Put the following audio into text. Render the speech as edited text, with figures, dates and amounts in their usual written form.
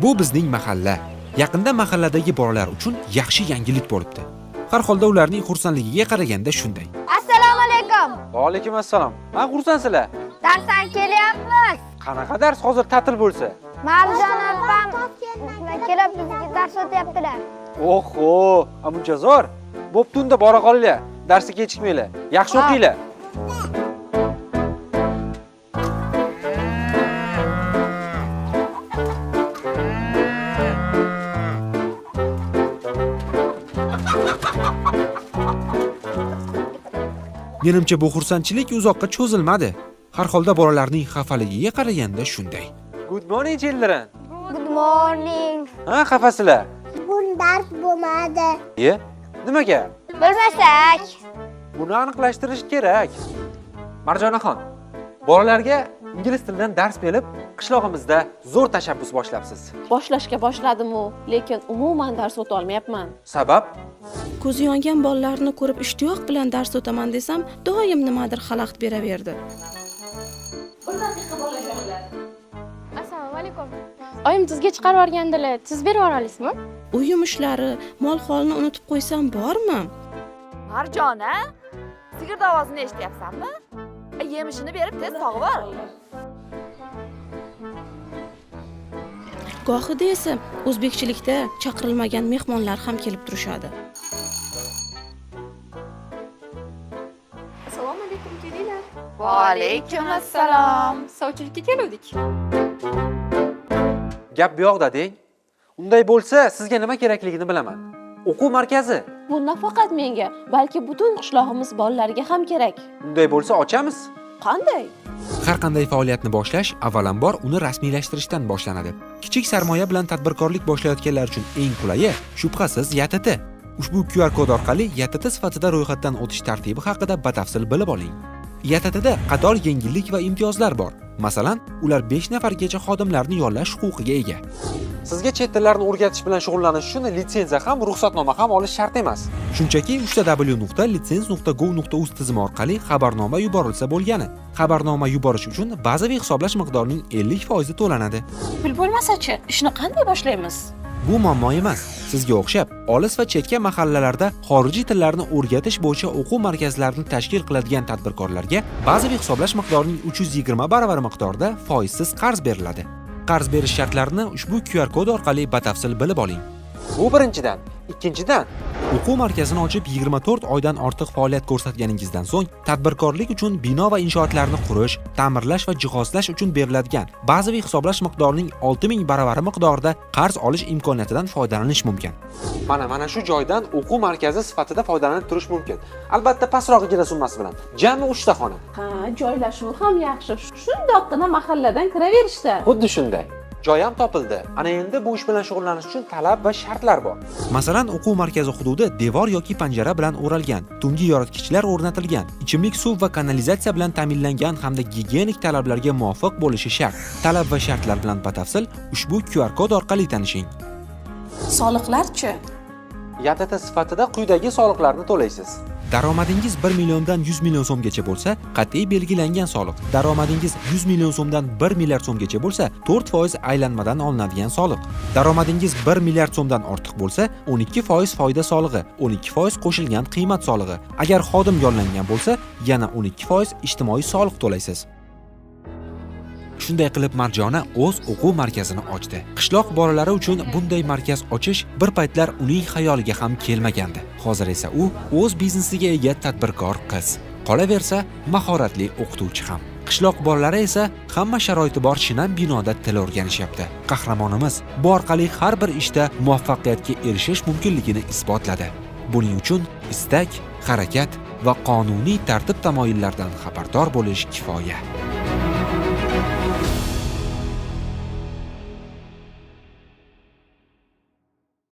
Bu bizning mahalla. Yaqinda mahalladagi bolalar uchun yaxshi yangilik bo'libdi. Har holda ularning xursandligiga qaraganda shunday. Assalomu alaykum. Va alaykum assalom. Ha, xursandsilar. Darsdan kelyapmiz. Qanaqa dars hozir ta'til bo'lsa? Marjon opam kelib bizga dars o'tyaptilar. Oho, muncha zo'r. Bo'pti, unda bora qolinglar. Darsga kechikmanglar. Yaxshi o'qinglar. Menimcha bu xursandchilik uzoqqa cho'zilmadi. Har holda bolalarning xafaligiga qaraganda shunday. Good morning children. Good morning. Ha, xafasizlar. Bugun dars bo'lmadi. E, nimaga? Bilmasak. Buni aniqlashtirish kerak. Marjonaxon, bolalarga ingliz tilidan dars berib, qishlog'imizda zo'r tashabbus boshlabsiz. Boshlashga boshladim-u, lekin umuman dars o'ta olmayapman. Sabab? Ko'zi yongan bolalarni ko'rib ishtiyoq bilan dars o'taman desam, doim nimadir xalaqit beraverdi. Bir daqiqa bolajonlar. Assalomu alaykum. Oyim tuzga chiqarib yuborgandilar. Tuz berib yubora olasizmi? Uy yumushlari, mol holini unutib qo'ysam bormi? Marjona, sigirni ovozini eshityapsanmi? Yemishini berib tez sog'ib ol. Gohida esa o'zbekchilikda chaqirilmagan mehmonlar ham kelib turishadi. Assalomu alaykum, kelinglar. Va alaykum assalom. Sovchilikka keluvdik. Gap bu yoqda deng. Unday bo'lsa, sizga nima kerakligini bilaman. O'quv markazi. Bu nafaqat menga, balki butun qishlog'imiz bolalariga ham kerak. Unday bo'lsa ochamiz. Qanday? Har qanday faoliyatni boshlash avvalambor uni rasmiylashtirishdan boshlanadi. Kichik sarmoya bilan tadbirkorlik boshlayotganlar uchun eng qulayi shubhasiz YTT. Ushbu QR kod orqali YTT sifatida ro'yxatdan o'tish tartibi haqida batafsil bilib oling. YTTda qator yengillik va imtiyozlar bor. Masalan, ular 5 nafargacha xodimlarni yollash huquqiga ega. Sizga chet tillarni o'rgatish bilan shug'ullanish uchun litsenziya ham, ruxsatnoma ham olish shart emas. Shunchaki www.litsens.gov.uz tizimi orqali xabarnoma yuborilsa bo'lgani. Xabarnoma yuborish uchun bazaviy hisoblash miqdorining 50% to'lanadi. Pul bo'lmasa-chi, ishni qanday boshlaymiz? Bu muammo emas. Sizga o'xshab, olis va chekka mahallalarda xorijiy tillarni o'rgatish bo'yicha o'quv markazlarini tashkil qiladigan tadbirkorlarga bazaviy hisoblash miqdorining 320 baravari miqdorida foizsiz qarz beriladi. Qarz berish shartlarini ushbu QR kod orqali batafsil bilib oling. Bu birinchidan. Ikkinchidan, o'quv markazini ochib 24 oydan ortiq faoliyat ko'rsatganingizdan so'ng tadbirkorlik uchun bino va inshootlarni qurish, ta'mirlash va jihozlash uchun beriladigan bazaviy hisoblash miqdorining 6000 baravari miqdorida qarz olish imkoniyatidan foydalanish mumkin. Mana shu joydan o'quv markazi sifatida foydalanib turish mumkin. Albatta pastroq ijara summasi bilan. Jami 3 ta xona. Ha, joylashuvi ham yaxshi. Shundoqqina mahalladan kiraverishda. Xuddi shunday. Joy ham topildi. Ana endi bu ish bilan shug'ullanish uchun talab va shartlar bor. Masalan, o'quv markazi hududi devor yoki panjara bilan o'ralgan, tungi yoritgichlar o'rnatilgan, ichimlik suv va kanalizatsiya bilan ta'minlangan hamda gigiyenik talablarga muvofiq bo'lishi shart. Talab va shartlar bilan batafsil ushbu QR kod orqali tanishing. Soliqlarchi? YTT sifatida quyidagi soliqlarni to'laysiz. Daromadingiz 1 milliondan 100 million so'mgacha bo'lsa, qat'iy belgilangan soliq. Daromadingiz 100 million so'mdan 1 milliard so'mgacha bo'lsa, 4% aylanmadan olinadigan soliq. Daromadingiz 1 milliard so'mdan ortiq bo'lsa, 12% foyda solig'i, 12% qo'shilgan qiymat solig'i. Agar xodim yollangan bo'lsa, yana 12% ijtimoiy soliq to'laysiz. Shunday qilib Marjona o'z o'quv markazini ochdi. Qishloq bolalari uchun bunday markaz ochish bir paytlar uning xayoliga ham kelmagandi. Hozir esa u o'z biznesiga ega tadbirkor qiz. Qolaversa, mahoratli o'qituvchi ham. Qishloq bolalari esa hamma sharoiti bor shinam binoda til o'rganishyapti. Qahramonimiz bu orqali har bir ishda muvaffaqiyatga erishish mumkinligini isbotladi. Buning uchun istak, harakat va qonuniy tartib tamoyillardan xabardor bo'lish kifoya.